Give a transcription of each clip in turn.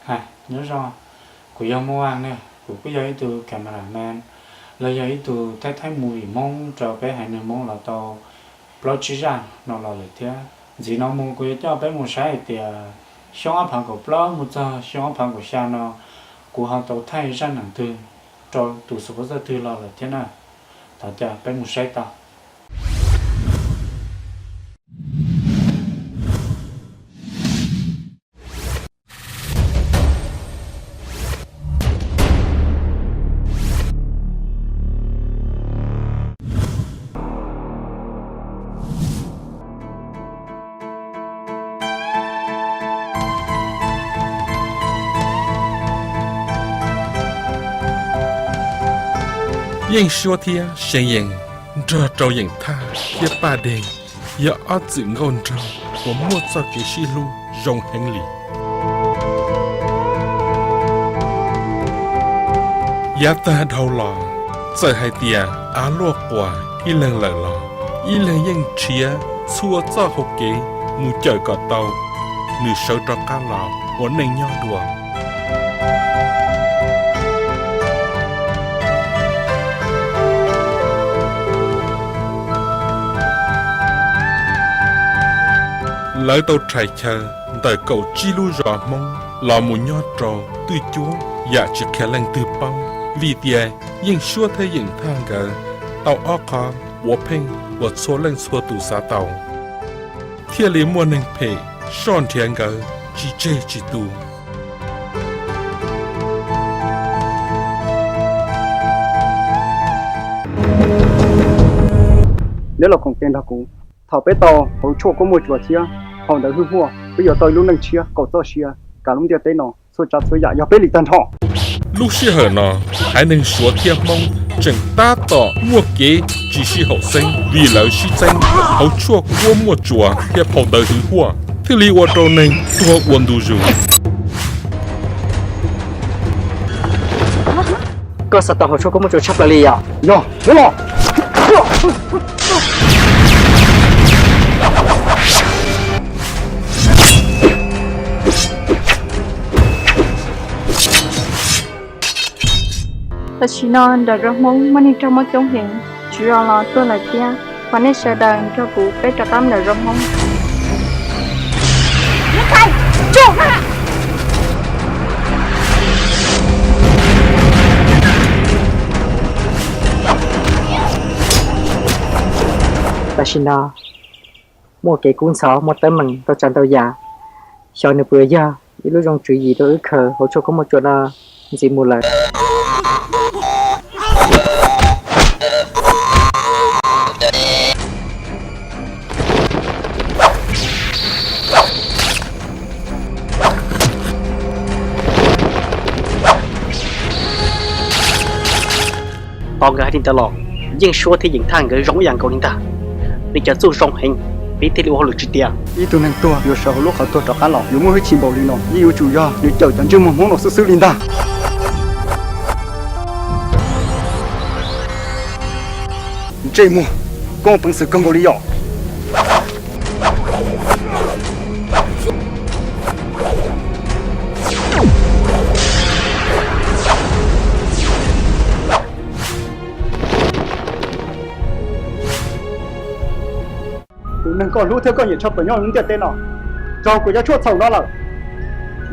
Nyob zoo, kuv yog Muaj Vaj na, kuv kuj yog ib tug cameraman los yog ib tug thaij thaij movie Hmoob rau peb haiv neeg Hmoob los tau plaub tsib zaj no los lawm thiab. Ntxiv no mus kuv yuav coj peb mus saib hais tias xyoo ob phav kaum plaub mus txog xyoo ob phav kaum xya no kuv ho tau thaij zaj neeg twg rau tus sponsor twg los lawm thiab na. Thov caw peb mus saib tau. Yeej Suab thiab See Yees nrog rau Yeem Thaj thiab Paj Dej yog ob txwm nkauj nraug uas muaj txoj kev sib hlub zoo heev li. Yav tag dhau los, txawm hais tias av luaj quas ib leeg lawm los ib leeg yeej nrhiav txhua txoj hau kev mus cawm kom tau nws sawv rov qab los ua neej nyob dua. Lawv tau rhais chaw ntawm kaum tsib lub zos Hmoob los mus nyob rau twj cuab yam tsis qhia leej twg paub, vim tias Yeej Suab thiab Yeem Thaj nkawd tau ob qho puav pheej uas txhua leej txhua tus xav tau, thiaj li muaj neeg phem soj nrhiav nkawd tsis tseg tsis tu. Neb los koom tes nrog kuv, thaum peb tau hauv tshuaj kuab muaj tsuas thiab phau ntawv hwj huaj, peb yuav tau ib lub neej tshiab kaum txoj sia kav lub ntiaj teb no, txhua tsav txhua yam yog peb li tag nrho. Lub sij hawm no, haiv neeg Suav thiab Hmoob tseem tab tom muaj kev tsis sib haum xeeb vim lawv sib txeeb hauv tshuaj kuab muaj tsuas thiab phau ntawv hwj huaj, thiaj li ua rau neeg tuag ua ntu zus. Koj xav tau hauv tshuaj kuab muaj tsuas tshaj plaws li yom? Yog, muab los. Tam sim no nram zos Hmoob muaj neeg raug mob coob heev, tswv zos los tuag lawm thiab. Thov nej sawv daws nrog kuv peb rov qab nram zos Hmoob. Tam sim no muaj kev kub ntxhov, muaj teeb meem ntau tsav ntau yam, xyov nws puas yog ib lub zoo tswv yim rau wb khaws hauv tshuaj kuab muaj tsuas no ntxiv mus lawm. Tos nkawd hais li ntawd los, Yeej Suab thiab Yeem Thaj nkawd zoo ib yam nkaus li ntag. Nws cov txuj zoo heev, peb thiaj li ua hauj lwm tsis tiav. Ib tug neeg tuag yuav sawv hauv lub qhov tuag rov qab los yuav muaj hwj chim npaum li no, yeej yuav tsum yog nws cawm cov ntsej muag Hmoob no xwb xwb li ntag. Ntsej muag, koj muaj peev xwm kawg nkaus li yom. Tus neeg koj hlub thiab koj nyiam tshaj plaws nyob lub ntiaj teb no raug kuv cov tshuaj txhaum no lawm.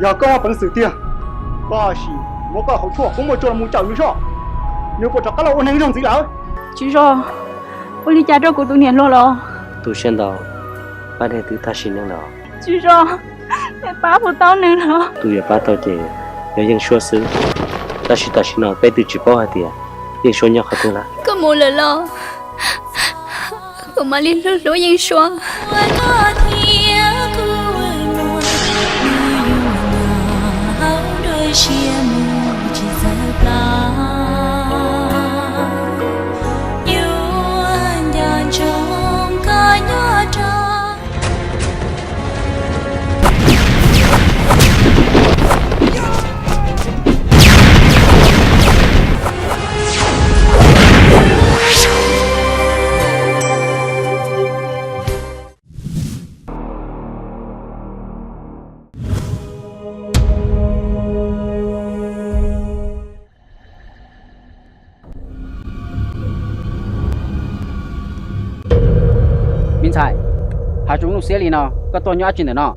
Yog koj muaj peev xwm tiag, koj sim muab koj hauv tshuaj kuab muaj tsuas los mus cawm nws soj, nws puas rov qab los ua neeg zoo ntxiv lawm. Tswv zos, ua li cas rau kuv tus niam hluas los? Tu siab ntau, Paj Dej twb tag sim neej lawm. Tswv zos, peb pab puas tau nws los? Tus yuav pab tau ces yog Yeej Suab xwb, tab sis tam sim no peb twb tsis paub hais tias Yeej Suab nyob qhov twg lawm. Koj mus lawm los? Kuv mam li hlub hlub Yeej Suab. Ntxhais, hav zoov nuj xiab li no, koj tuaj nyob dab tsi ntawm no?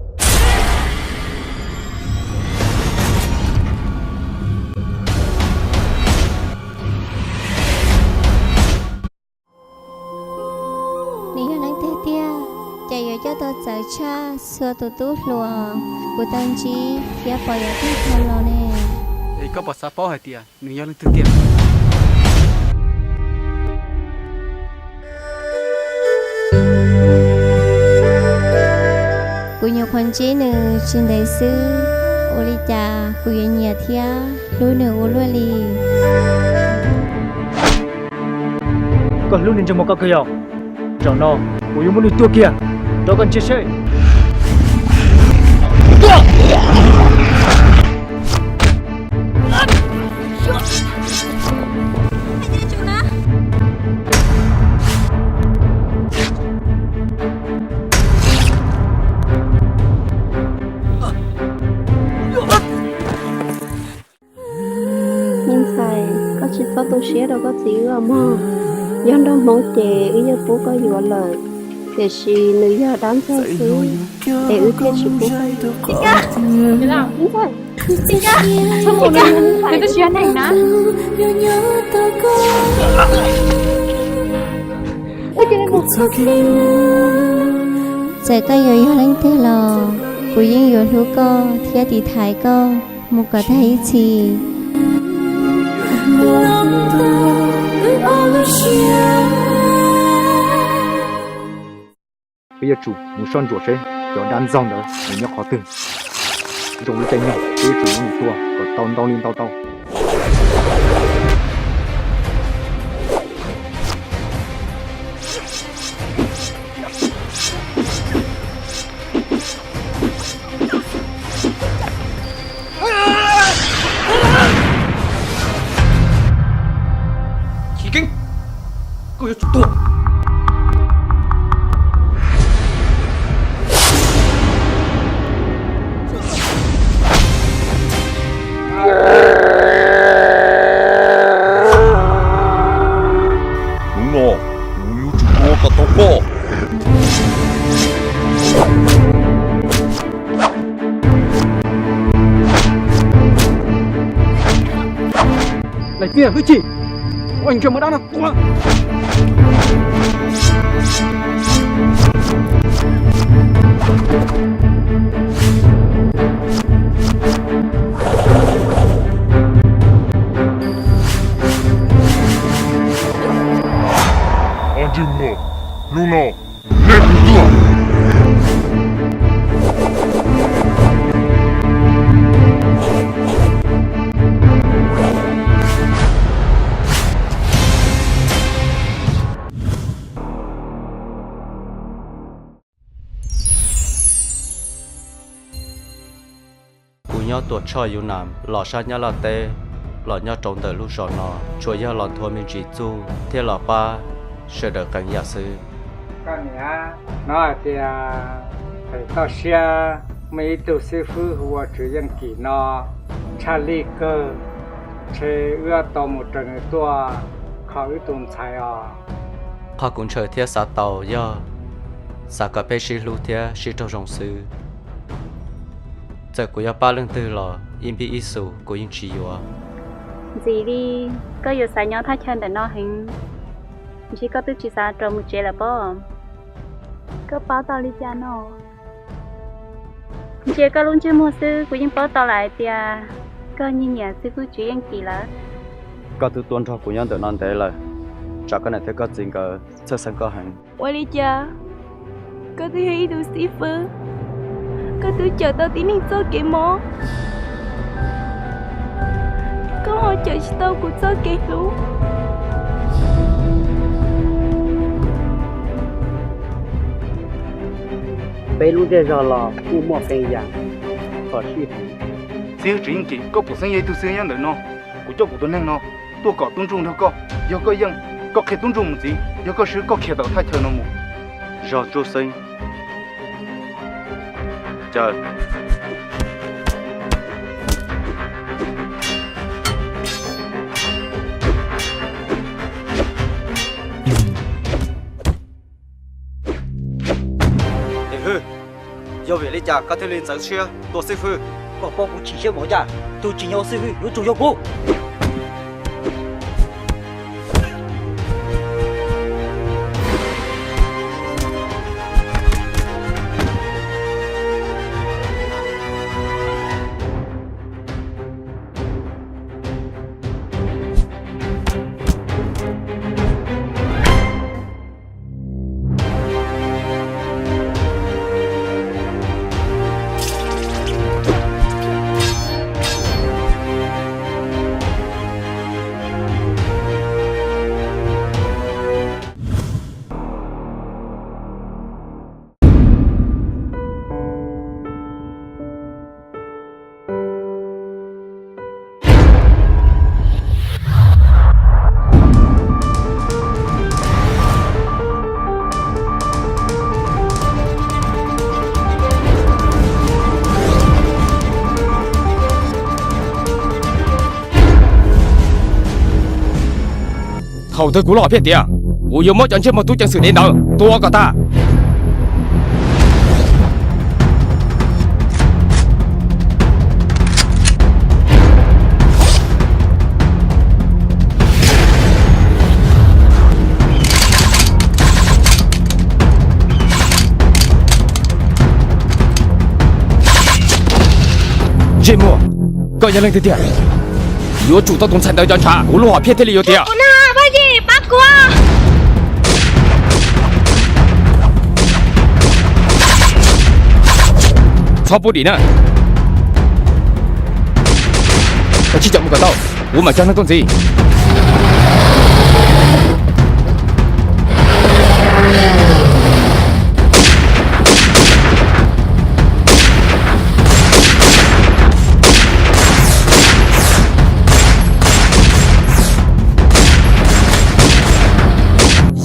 Nws yog leej twg tiag, ces yuav coj tau txawv tshaj txhua tus tub hluas kuv tau ntsib thiab pom yav tag dhau los ne. Es koj puas xav paub hais tias nws yog leej twg tiag? Kuv nyuam qhuav ntsib nws tsis ntev xwb, ua li cas kuv yuav nyiam thiab hlub nws ua luaj li. Koj hlub niag ntsej muag ko kawg yog? Zaum no kuv yuav muab nws tua kiag rau koj ntsia seb. Me ntxhais, koj tsis txhob tu siab rau koj txiv wb os mog. Yog nraug hmoob ces wb yeej pub koj yuav lawm, tiam sis nws yog dab ntxaug xwb es wb thiaj tsis pub koj yuav. Txawm koj yuav yog leej twg los kuv yeej yuav hlub koj thiab tiv thaiv koj mus kom tag ib txhis. Peb yuav tsum mus soj ntsuam seb cov dab ntxaug ntawd nws nyob qhov twg. Zoo li caij nyoog peb yuav tsum muab nws tua kom tau ntau li ntau tau. Chiv Keeb, koj yuav tsum tuag. Hnub no kuv yuav tsum tua kom tau koj. Leej txiv hwj chim, ua ntsej muag dab no tua. Ob ntsej muag, hnub no neb kuv tuag. Kuv nyob Tuam Tshoj Yuv Nam los sab Nyab Laj teb, los nyob rau ntawm lub zos no, tsuas yog los nthua me ntsis txuj thiab los pab sawv daws qee yam xwb. Koj niam, hnov hais tias pem toj siab muaj ib tug xib fwb hu ua Tswv Yeej Kim no tshaj lij kawg, ntshe wb tau mus raws nws tuaj kho wb tus ntxhais os. Qhov kuv ntshaw thiab xav tau yog xav kom peb sib hlub thiab sib raug zoo xwb. Txawm kuv yuav pab leej twg los ib npib ib xus kuv yeej tsis yuav. Ntxim li koj yuav xav nyob thaj chaw ntawm no heev, ntshe koj twb tsis xav rov mus tsev lawm pob. Koj paub tau li cas no? Ntsia koj lub ntsej muag xwb kuv yeej paub tau lawm hais tias koj nyiag nyiam xib fwb Tswv Yeej Kim lawm. Koj twb tuaj nrog kuv nyob ntawm no ntev lawm, tsam koj niam thiab koj txiv nkawd txhawj xeeb koj heev. Ua li cas koj twb yog ib tug xib fwb, koj twb cawm tau tib neeg txoj kev mob, koj ho cawm tsis tau kuv txoj kev hlub? Peb lub zej zog los kuj muaj qee yam txhawj sib heev. Xib hwb Tswv Yeej Kim, koj puas xeeb yog ib tug xib hwb nyob ntawm no? Kuv coj kuv tus neeg no tuaj kom tub ntsuj nrog koj. Yog koj yeej, koj qhia tub ntsuj mus txiv, yog koj swb koj khiav tawm thaj chaw no mus. Zog tsuj xeeb. Caw. Cas koj thiaj li ntxeev siab tua xib fwb? Koj paub kuv chim siab npaum cas? Tus tsim nyog ua xib fwb yuav tsum yog kuv. Thaum twg kuv lub hom phiaj tiav, kuv yuav muab cov ntsej muag tub ceev xwm dev ntawd tua kom tag. Ntsej muag, koj yog leej twg tiag? Yuav tsum tau tus ntxhais ntawd cov ntshav kuv lub hom phiaj thiaj li yuav tiav. Pab kuv! Txhob pub dim na. Koj tsij caum mus kom tau, kuv mam coj neeg tuaj ntxiv.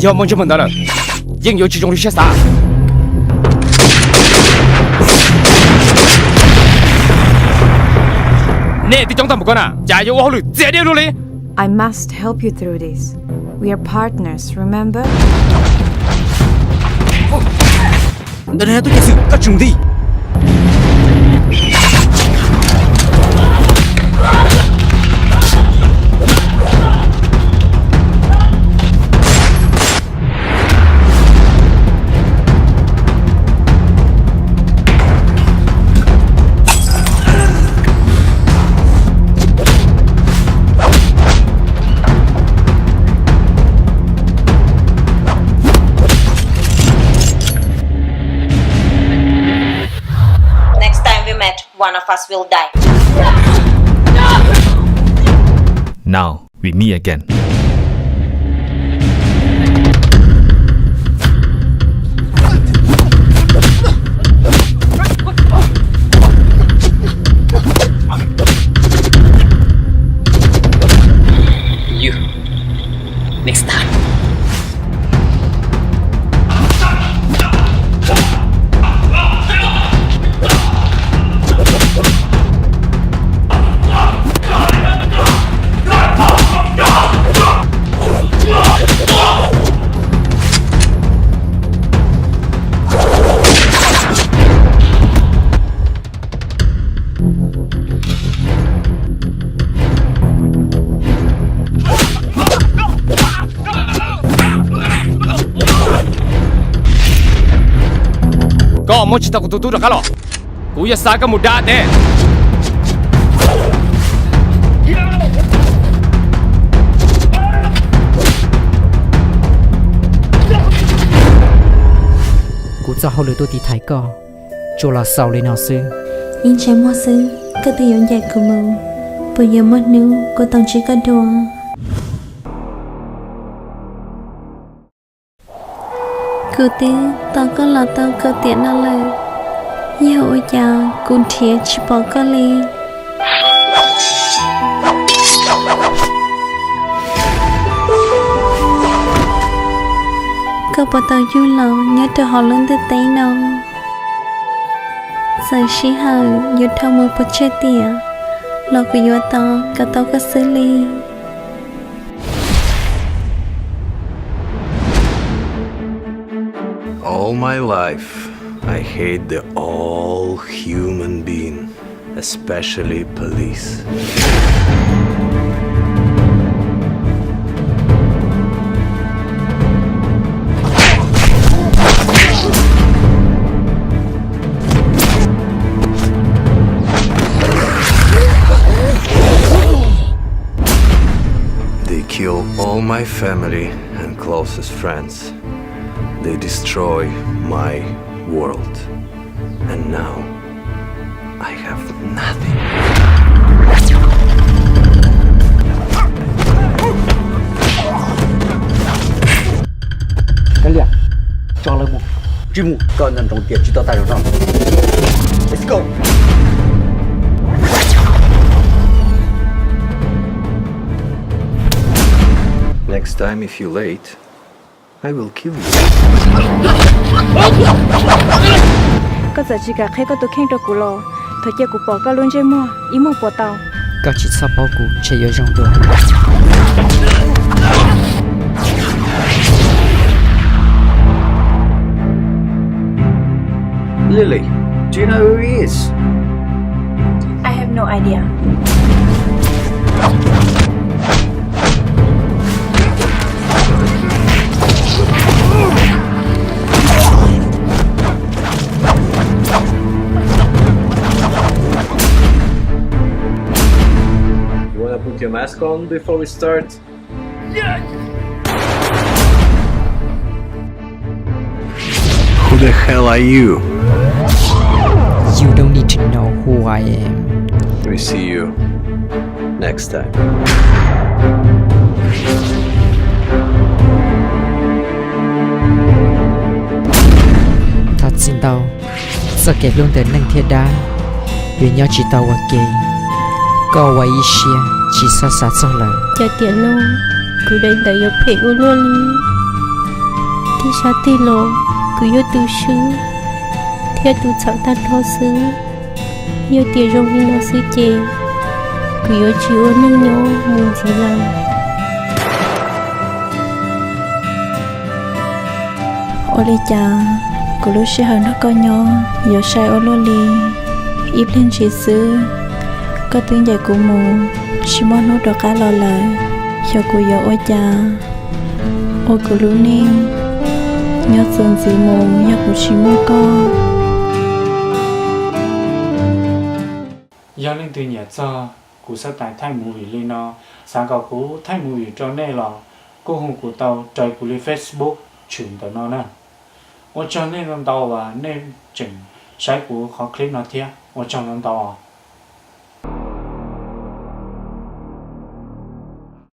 Yog muaj ntsej muag ntawd lawm, yeej yuav tsis zoo li siab xav. Nej twb coob tag mus ko na, cas yuav ua hauj lwm txias diab luaj li. I must help you through this. We are partners, remember? Ntawm no tub ceev xwm, koj tsis mus nti. Next time we met, one of us will die. Now we meet again. You. Next time. Koj muab tsis tau kuv tus tub rov qab los, kuv yuav xa koj mus da teb. Kuv txoj hauj lwm tuaj tiv thaiv koj, tsuas los xaus li no xwb. Ib ntsais muag xwb, koj twb yuav ncaim kuv mus, puas yuav muaj hnub kuv tau ntsib koj dua? Kuv twb tos koj los tau kaum tiam no lawm, yog ua cas kuv nrhiav tsis pom koj li? Koj puas tau yug los nyob rau hauv lub ntiaj teb no? Txawm sij hawm yuav dhau mus puas tsawg tiam los kuv yuav tos kom tau koj xwb li. All my life, I hate the all human being, especially police. They kill all my family and closest friends. They destroy my world. And now I have nothing. Kav liam, tso lawv mus. Tsis mus, koj nco ntsoov tias tsis tau tag zog no. Let's go. Next time if you late, I will kill you. Koj txawm tsis kam qhia koj tus kheej rau kuv los, thaum cia kuv pom koj lub ntsej muag ib muag puas tau? Koj tsis txhob paub kuv ntshe yuav zoo dua. Lily, do you know who he is? I have no idea. You wanna put your mask on before we start? Who the hell are you? You don't need to know who I am. We see you next time. Thov txim ntau, txoj kev hlub ntawm neeg thiab dab yuav nyob tsis tau ua ke. Koj ua ib siab tsis txhob xav txog lawm. Cov tiam no kuv daim ntawv yuav phem ua luaj li. Tib sab tig los kuv yog tus swb thiab tus txhaum tag nrho xwb. Yog tias zoo li no xwb ces kuv yuav tsis ua neej nyob mus ntxiv lawm. Ua li cas kuv lub sij hawm nrog koj nyob yuav sai ua luaj li? Ib pliag ntshis xwb koj twb ncaim kuv mus tsis muaj hnub rov qab los lawm. Xyov kuv yuav ua cas ua kuv lub neej nyob txuas ntxiv mus yog kuv tsis muaj koj. Yog leej twg nyiam txog kuv xab tais thaij movie li no, xav kom kuv thaij movie rau nej los kuj hu kuv tau raws kuv li Facebook tshwm ntawm no na. Ua tsaug nej ntau uas nej tseem saib kuv qhov clip no thiab, ua tsaug ntau ntau.